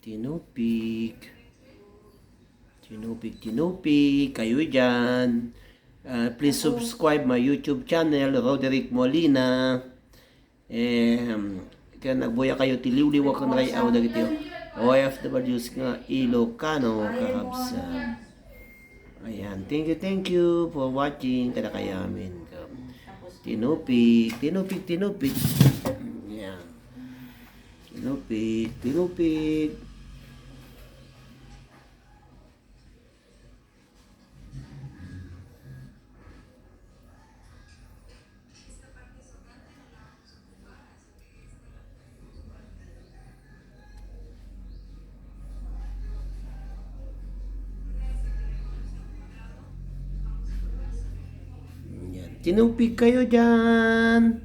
Tinupig. Tinupig. Kayo dyan. Please subscribe my YouTube channel, Roderick Molina. Kaya nagbuya kayo ti Liwliwa kung nakayaw dagiti OFWs nga Ilocano kakabsa. Ayan, thank you for watching. Kada kayamin. Tinupig. Ayan. Tinupig. Tinupig kayo dyan.